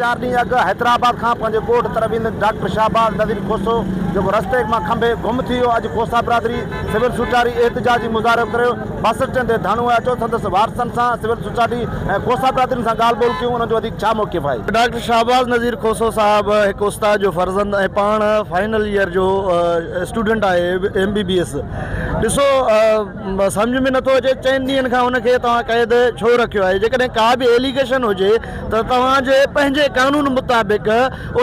4 ڏينهن اڳ حيدرآباد کان پنهنجي ڳوٺ طرف ويندي ڊاڪٽر شهباز نذير کوسو جيڪو رستي مان کنڀي گم ٿي ويو، اڄ کوسا برادري سول سوسائٽي احتجاجي مظاهرو ڪريو بس اسٽينڊ تي ڌرڻو هنيو. اچو سندس وارثن سان سول سوسائٽي ۽ کوسا برادرين سان ڳالهه ٻولهه ڪيون انهن جو وڌيڪ ڇا موقف آهي. ڊاڪٽر شهباز نذير کوسو صاحب هڪ استاد جو فرزند ۽ پاڻ فائنل ايئر جو اسٽوڊنٽ آهي ايم بي بي ايس. ڏسو سمجهه ۾ نٿو اچي چئن ڏينهن کان هن کي توهان قيد ڇو رکيو آهي جيڪڏهن ڪا به ايليگيشن هجي ته توهان جي پنهنجي قانون مطابق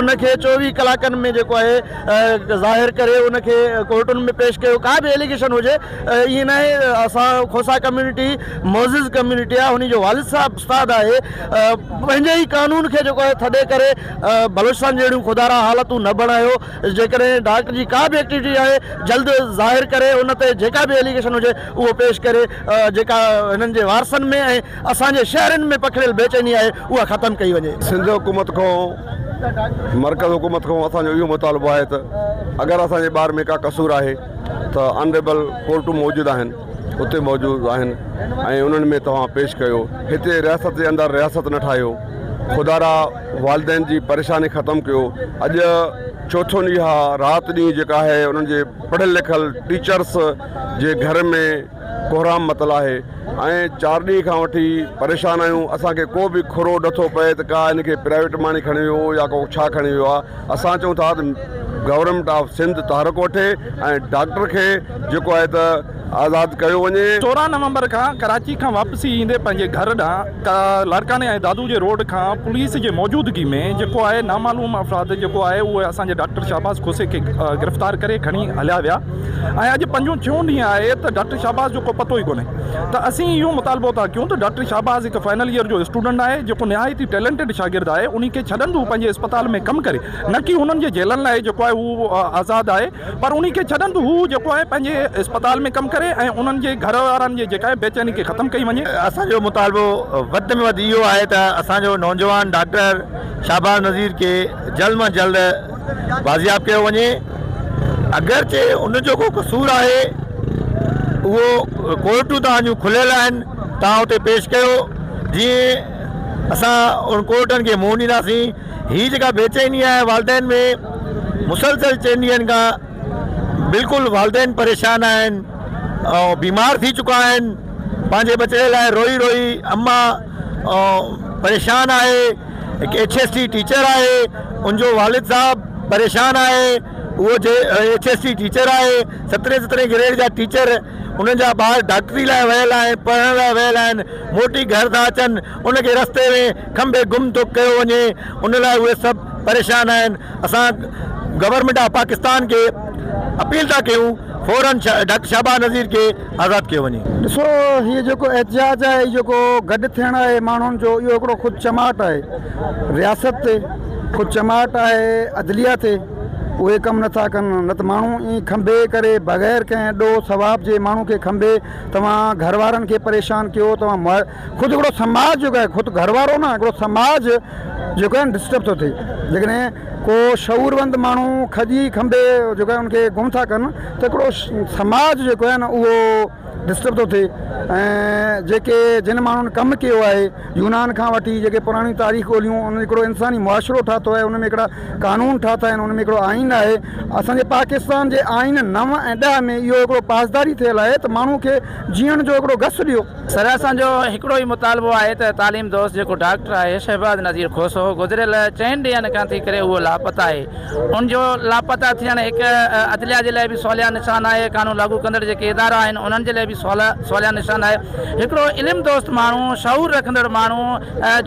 ان کي 24 ڪلاڪن ۾ جيڪو آهي ظاهر ڪري ان کي ڪورٽن ۾ پيش ڪيو ڪا به ايليگيشن هجي ائين ناهي اسان کوسا ڪميونٽي معزز ڪميونٽي آهي ان جو والد صاحب استاد آهي پنهنجي ئي قانون کي جيڪو آهي ٿڏي ڪري بلوچستان جهڙيون خدارا حالتون نه بڻايو جيڪڏهن ڊاڪٽر جي ڪا به ايڪٽيوٽي آهي جلد ظاهر ڪري ان تي جيڪا به ايليگيشن هجي اهو پيش ڪري جيڪا هنن جي وارثن ۾ ۽ اسان جي شهرين ۾ پکڙيل بيچيني آهي اها ختم ڪئي وڃي. سنڌ حڪومت کان مرڪز حڪومت کان اسان جو اهو مطالبو آهي ته اگر اسان جي ٻار ۾ ڪا قصور آهي ته آنريبل ڪورٽون موجود آهن اتي موجود آهن ۽ انهن ۾ توهان پيش ڪيو هتي رياست جي اندر رياست نه ٺاهيو خدارا والدين جي پريشاني ختم ڪيو اڄ چوٿون ڏينهن آ رات ڏينهن جيڪا آهي انهن جي پڙهيل لکيل ٽيچرس جي گهر ۾ ڪهرام متل آهي ۽ 4 ڏينهن کان وٺي پريشان آهيون اسان کي ڪو به کرو نٿو پئي ته ڪا هن کي پرائيويٽ ماڻي کڻي ويو يا ڪو ڇا کڻي ويو آ اسان چئون ٿا ته گورنمينٽ آف سنڌ تحرڪ وٺي ۽ ڊاڪٽر کي جيڪو آهي ته آزاد ڪيو وڃي. 14 نومبر کان ڪراچي کان واپسي ايندي پنهنجي گهر ڏانهن لاڙڪاڻي ۽ دادو جي روڊ کان پوليس جي موجودگي ۾ جيڪو آهي نامعلوم افراد جيڪو آهي اهي اسان جي ڊاڪٽر شهباز کوسي کي گرفتار ڪري کڻي هليا ويا ۽ اڄ پنجون ڇهون ڏينهن آهي ته ڊاڪٽر شهباز جو ڪو پتو ئي ڪونهي ته اسين اهو مطالبو ٿا ڪيون ته ڊاڪٽر شهباز هڪ فائنل ايئر جو اسٽوڊنٽ آهي جيڪو نهايت ئي ٽيلنٽيڊ شاگرد آهي انهي کي ڇڏن ته هو پنهنجي اسپتال ۾ ڪم ڪري نه ڪي هنن جي جيلن لاء جيڪو آهي هو آزاد آهي پر انهي کي ڇڏن ته هو جيڪو آهي پنهنجي اسپتال ۾ ڪم ڪري ۽ انهن جي گهر وارن جي جيڪا آهي بيچيني کي ختم ڪئي وڃي. اسان جو مطالبو وڌ ۾ وڌ اهو آهي ته اسان جو نوجوان ڊاڪٽر شهباز نذير کي جلد مان جلد بازياب ڪيو وڃي اگرچه ان جو ڪو قصور آهي اهو ڪورٽون توهان جون کليل آهن توهان اتي پيش ڪيو جيئن اسان ان ڪورٽن کي منهن ڏينداسين. هي جيڪا بيچيني آهي والدين ۾ مسلسل چئن ڏينهن کان بلڪل والدين پريشان آهن ۽ بيمار ٿي چڪا آهن پنهنجي ٻچڙي لاء روئي روئي اما پريشان آهي هڪ ايڇ ايس ٽي ٽيچر آهي ان جو والد صاحب پريشان آهي اهو جي ايڇ ايس ٽي ٽيچر آهي سترهين سترهين گريڊ جا ٽيچر انهن جا ٻار ڊاڪٽري لاء ويل آهن پڙهڻ لاء ويل آهن موٽي گهر ٿا اچن ان کي رستي ۾ کنڀي گم ٿو ڪيو وڃي ان لاء اهي سڀ پريشان آهن اسان گورنمينٽ آف پاڪستان کي اپيل ٿا ڪيون فورن ڊاڪٽر شهباز نذير کي آزاد ڪيو وڃي. ڏسو هي جيڪو احتجاج آهي هي جيڪو گڏ ٿيڻ آهي ماڻهن جو اهو هڪڙو خود چماٽ آهي رياست تي خود چماٽ آهي عدليه تي اهي ڪم نٿا ڪن نه ته ماڻهو ائين کنڀي ڪري بغير ڪنهن ڏوهه ثواب جي ماڻهو کي کنڀي توهان گهر وارن کي پريشان ڪيو توهان خود هڪڙو سماج جيڪو آهي خود گهر وارو نه هڪڙو سماج جيڪو آهي نه ڊسٽرب ٿو ٿئي جيڪڏهن ڪو شعور وند ماڻهو کڄي کنڀي جيڪو آهي ان کي گم ٿا ڪن ته هڪڙو سماج جيڪو آهي نه اهو ڊسٽرب ٿو ٿئي ۽ جيڪي جن ماڻهن ڪم ڪيو آهي يونان کان وٺي جيڪي پراڻيون تاريخ ڳوليون ان هڪڙو انساني معاشرو ٺاهيو آهي ان ۾ هڪڙا قانون ٺاهيا آهن ان ۾ هڪڙو آئين آهي اسانجي پاڪستان جي آئين 9 ۽ 10 ۾ اهو هڪڙو پاسداري ٿيل آهي ته ماڻهو کي جيئڻ جو هڪڙو گس ڏيو. سر اسان جو هڪڙو ئي مطالبو آهي ته تعليم دوست جيڪو ڊاڪٽر آهي شهباز نذير کوسو گذريل چئن ڏينهن کان ٿي ڪري اهو لاپتا آهي ان جو لاپتا ٿيڻ هڪ عدليه جي لاء به سواليا نشان آهي قانون لاڳو ڪندڙ جيڪي ادارا آهن انهن جي لاء به سواليا نشان آهي هڪڙو علم دوست ماڻهو شعور رکندڙ ماڻهو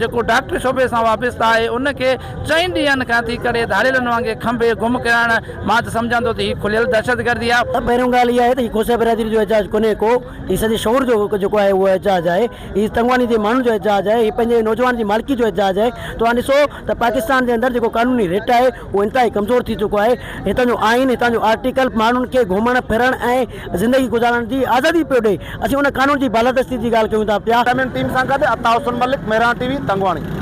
جيڪو ڊاڪٽر شعبي سان وابسته آهي ان کي چئن ڏينهن کان ٿي ڪري ڌاڙيلن وانگي کنڀي گم ڪرڻ مان ته سمجهان ٿو ته هي کليل دهشتگردي آهي. پهريون ڳالهه اها آهي ته هي کوسا برادري جو احتجاج ڪونهي ڪو هي سڄي شعور جو جيڪو آهي اهو احتجاج آهي، هي تنگواني جي ماڻهن جو احتجاج آهي، هي پنهنجي نوجوان جي مالڪي جو احتجاج آهي. توهان ڏسو ته پاڪستان جي اندر جيڪو قانوني رٽ آهي اهو انتهائي ڪمزور ٿي چڪو آهي. هتان جو آئين، هتان جو آرٽيڪل ماڻهن کي گهمڻ ڦرڻ ۽ زندگي گذارڻ جي آزادي پيو ڏئي. اسين ان قانون جي بالادستي جي ڳالهه ڪيون ٿا پيا. ٽيم سان گڏ عطا حسن ملڪ، مهراڻ ٽي وي، تنگواڻي.